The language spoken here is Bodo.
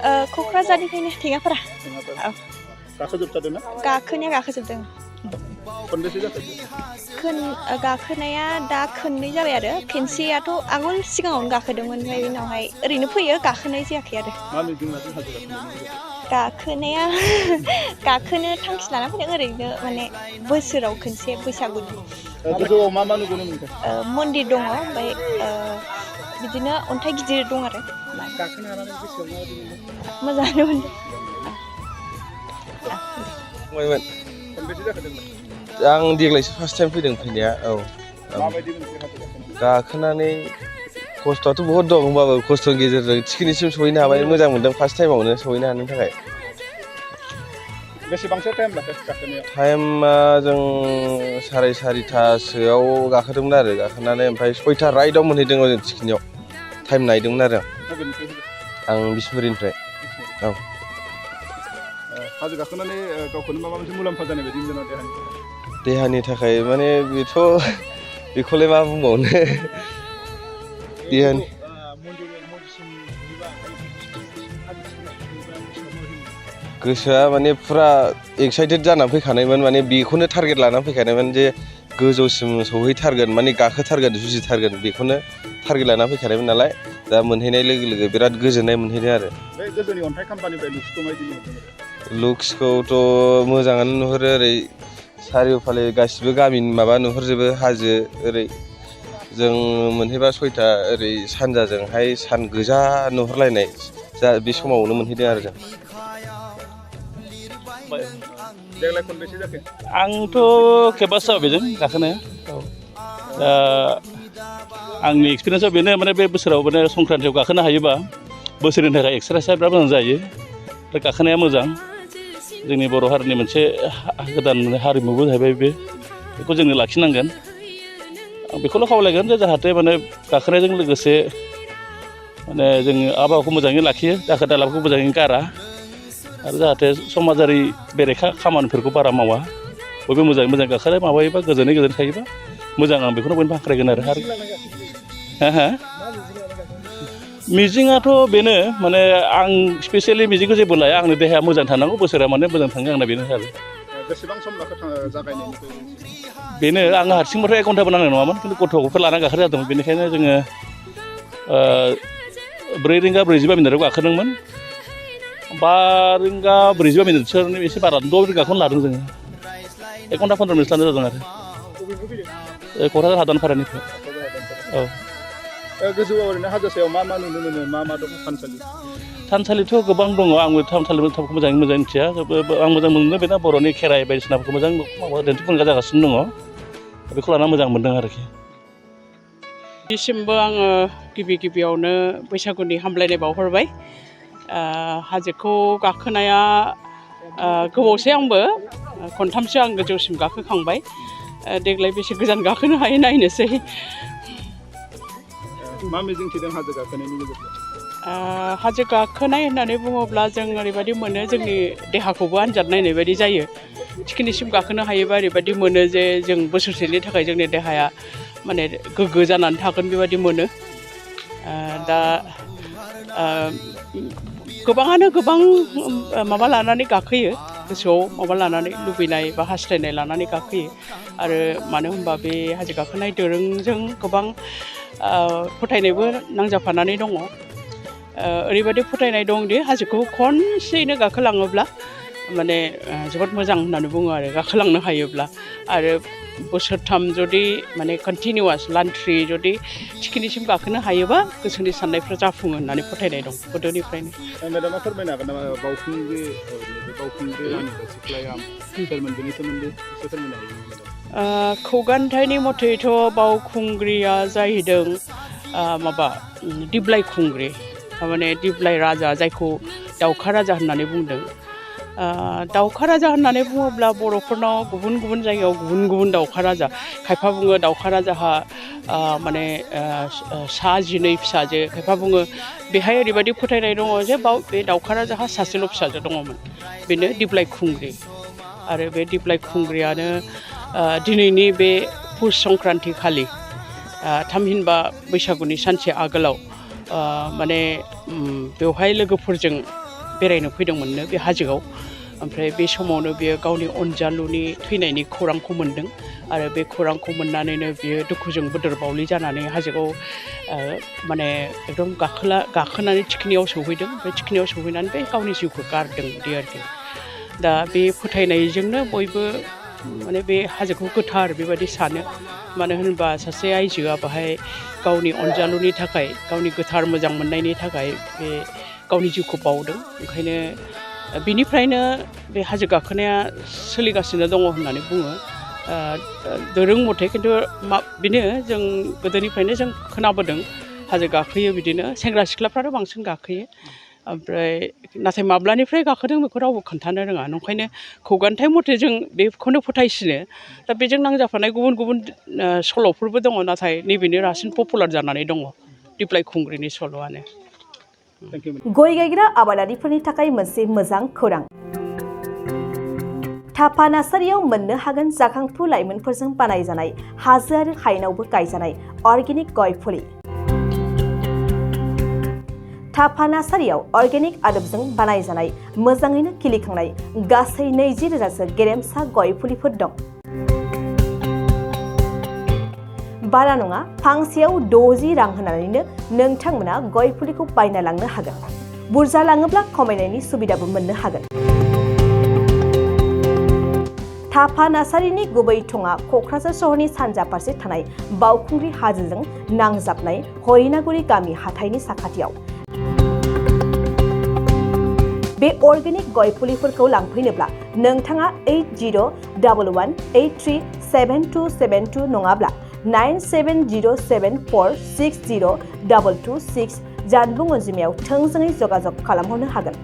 क'क्राझारनिफ्रायनो थेङापारा गाखोजोबथारदों ना? गाखोनाया गाखोजोबदों। खनबेसे जाखो? गाखोनाया दा खननै जाबाय आरो खेनसेयाथ' आगोल सिगाङावनो गाखोदोंमोन ओमफ्राय उनावहाय ओरैनो फैयो गाखोनाय जायाखै आरो। मा मिजिं लादों हाजो गाखोनायनि? गाखोनाया गाखोनो थांखि लाना फैदों ओरैनो माने बोसोराव खनसे बैसागुनि। गोजौआव मा मा नुबोनो मोनखो? मन्दिर दङ ओमफ्राय बिदिनो अन्थाइ गिदिर दं आरो। गाखोनो हानानै गोसोआव माबायदि मोनदों? मोजाङानो मोनदों। खनबेसे जाखोदोंमोन? आं देग्लायसो फार्स्ट टाइम फैदों फैनाया औ। माबायदि मोनखो हाजो गाखोनानै? गाखोनानै खस्थ'आथ' बहुद दं होमबाबो खस्थ'नि गेजेरजों थिखिनिसिम सहैनो हाबाय मोजां मोनदों फार्स्ट टाइमावनो सहैनो हानायनि थाखाय। बेसेबांसो टाइम लाखो गाखोनायाव? टाइमा जों 4:30टासोआव गाखोदोंमोन आरो गाखोनानै ओमफ्राय 6टा राइटआव मोनहैदों जों थिखिनियाव टाइम नायदोंमोन आरो आं बिसमुरिनिफ्राय औ। हाजो गाखोनानै गावखौनो माबा मोनसे मुलाम्फा जानाय बायदि मोनदों देहानि? देहानि थाखाय माने बेखौलाय मा बुंबावनो देहानि गोसोआ माने फुरा एक्साइटेड जानानै फैखानायमोन माने बेखौनो टारगेट लानानै फैखानायमोन जे गोजौसिम सहैथारगोन माने गाखोथारगोन जुजिथारगोन बेखौनो टारगेट लानानै फैखानायमोन नालाय दा मोनहैनाय लोगो लोगो बिराद गोजोननाय मोनहैदों आरो। बे गोजौनि अन्थाइ खाम्फानिफ्राय लुक्सखौ माबायदि नुहरदों? लुक्सखौथ' मोजाङानो नुहुरो ओरै सारिय'फाले गासिबो गामिनि माबा नुहुरजोबो हाजो ओरै जों मोनहैबा 6टा ओरै सानजाजोंहाय सान गोजा नुहुरलायनाय बे समावनो मोनहैदों आरो जों। देग्लाय खनबेसे जाखो? आंथ' खेबबासो जाबाय बेजों गाखोनाया औ। दा आंनि एक्सपिरियेन्सआ बेनो माने बे बोसोराव माने संक्रान्तियाव गाखोनो हायोबा बोसोरनि थाखाय एक्सारसाइसआ बिराद मोजां जायो। दा गाखोनाया मोजां जोंनि बर' हारिनि मोनसे गोदान हारिमुबो जाहैबाय बेखौ जोङो लाखिनांगोन। आं बेखौल' खावलायगोन जे जाहाथे माने गाखोनायजों लोगोसे माने जोङो आबहावाखौ मोजाङै लाखियो दाखोर दालाफोरखौ मोजाङै गारा आरो जाहाथे समाजारि बेरेखा खामानिफोरखौ बारा मावा बयबो मोजाङै मोजां गाखोनाय माबायोबा गोजोनै थायोबा मोजां आं बेखौनो बयनिबो हास्थायगोन आरो मिजिङाथ' बेनो माने आं स्पेसियेलि मिजिंखौ जेबो लाया आंनि देहाया मोजां थानांगौ बोसोरा माने मोजां थाङो आंना बेनो आरो। बेसेबां सम लाखो जागायनायनिफ्राय? बेनो आङो हारसिंबाथ' 1 घन्टाबो नांनाय नङामोन खिन्थु गथ'फोर लानानै गाखोनाय जादोंमोन बेनिखायनो जोङो 4:45 गाखोदोंमोन 5:45 एसे बारा 6 गाखौनो लादों जोङो 1 घन्टा 15 मिनिट लानाय जादों आरो। क'क्राझार हादानपारानिफ्राय औ। गोजौआव ओरैनो हाजो सायाव मा मा नुनो मोनो मा दं थानसालि? थानसालिथ' गोबां दङ आंबो थानसालिखौ मोजाङै मिथिया आं मोजां मोनदों बेना बर'नि खेराइ बायदिसिनाफोरखौ मोजां दिन्थिफुंनाय जागासिनो दङ बेखौ लाना मोजां मोनदों आरोखि। दिसिमबो आङो गिबियावनो बैसागुनि हामलायनाय बावहरबाय। हाजोखौ गाखोनाया गोबावसै आंबो खनथामसो आं गोजौसिम गाखोखांबाय। देग्लाय बेसे गोजान गाखोनो हायो नायनोसै। मा मिजिंथिदों हाजो गाखोनायनि गेजेरजों? हाजो गाखोनाय होननानै बुङोब्ला जों ओरैबायदि मोनो जोंनि देहाखौबो आनजाद नायनाय बायदि जायो। थिखिनिसिम गाखोनो हायोबा ओरैबायदि मोनो जे जों बोसोरसेनि थाखाय जोंनि देहाया माने गोग्गो जानानै थागोन बेबायदि मोनो। दा गोबाङानो गोबां माबा लानानै गाखोयो गोसोआव माबा लानानै लुबैनाय बा हास्थायनाय लानानै गाखोयो आरो मानो होनबा बे हाजो गाखोनाय दोरोंजों गोबां फोथायनायबो नांजाबफानानै दङ। ओरैबायदि फोथायनाय दंदि हाजोखौ खनसेयैनो गाखोलाङोब्ला माने जोबोद मोजां होननानै बुङो आरो गाखोलांनो हायोब्ला आरो बोसोरथाम जुदि माने कन्टिनिउवास लान्थ्रि जुदि थिखिनिसिम गाखोनो हायोबा गोसोनि साननायफ्रा जाफुङो होननानै फोथायनाय दं गोदोनिफ्रायनो। मेडामा फोरमायनो हागोन नामा बावखुंग्रि रानि सिख्लाया सोरमोन बेनि सोमोन्दै एसे फोरमायनो हायो? खुगान्थाइनि मथेथ' बावखुंग्रिया जाहैदों माबा दिप्लाय खुंग्रि थारमाने दिप्लाय राजा जायखौ दाउखा राजा होननानै बुंदों। दाउखा राजा होननानै बुङोब्ला बर'फोरनाव गुबुन गुबुन जायगायाव गुबुन गुबुन दाउखा राजा खायफा बुङो दाउखा राजाहा माने 12 फिसाजो खायफा बुङो बेहाय ओरैबायदि फोथायनाय दङ जे बे दाउखा राजाहा सासेल' फिसाजो दङमोन बेनो दिप्लाय खुंग्रि आरो बे दिप्लाय खुंग्रियानो दिनैनि बे पुस संक्रान्ति खालि थामहिनबा बैसागुनि सानसे आगोलाव माने बेवहाय लोगोफोरजों बेरायनो फैदोंमोननो बे हाजोआव ओमफ्राय बे समावनो बियो गावनि अनजालुनि थैनायनि खौरांखौ मोन्दों आरो बे खौरांखौ मोननानैनो बियो दुखुजों बोदोर बावलि जानानै हाजोआव माने एकदम गाखोनानै थिखिनियाव सौहैदों ओमफ्राय थिखिनियाव सौहैनानै बे गावनि जिउखौ गारदों बिदि आरोखि दा बे फोथायनायजोंनो बयबो माने बे हाजोखौ गोथार बेबायदि सानो मानो होनोबा सासे आइजोआ बाहाय गावनि अनजालुनि थाखाय गावनि गोथार मोजां मोननायनि थाखाय बे गावनि जिउखौ बावदों ओंखायनो बिनिफ्रायनो बे हाजो गाखोनाया सोलिगासिनो दङ होननानै बुङो दोरों मथे खिन्थु बेनो जों गोदोनिफ्रायनो जों खोनाबोदों हाजो गाखोयो बिदिनो सेंग्रा सिख्लाफ्रानो बांसिन गाखोयो ओमफ्राय नाथाय माब्लानिफ्राय गाखोदों बेखौ रावबो खोन्थानो रोङा नंखायनो खुगान्थाय मथे जों बेखौनो फोथायसिनो दा बेजों नांजाबफानाय गुबुन गुबुन सल'फोरबो दङ नाथाय नैबेनो रासिन पपुलार जानानै दङ दिप्लाय खुंग्रिनि सल'आनो गय गायग्रा आबादारिफोरनि थाखाय मोनसे मोजां खौरां थापा नार्सारियाव मोननो हागोन जाखांफु लाइमोनफोरजों बानायजानाय हाजो आरो हायेनावबो गायजानाय अर्गेनिक गय फुलि थापा नार्सारियाव अर्गेनिक आदबजों बानायजानाय मोजाङैनो खिलिखांनाय गासै 20,000सो गेरेमसा गय फुलिफोर दं बारा नङा फांसेयाव 60 रां होनानैनो नोंथांमोना गय फुलिखौ बायना लांनो हागोन बुरजा लाङोब्ला खमायनायनि सुबिदाबो मोननो हागोन थापा नार्सारिनि गुबै थङा क'क्राझार सहरनि सानजा फारसे थानाय बावखुंग्रि हाजोजों नांजाबनाय हरिनागुरि गामि हाथाइनि साखाथियाव बे अर्गेनिक गय फुलिफोरखौ लांफैनोब्ला नोंथाङा 8011837272 नङाब्ला 9707460226 जानबुं अनजिमायाव थोंजोङै जगाजग खालामहरनो हागोन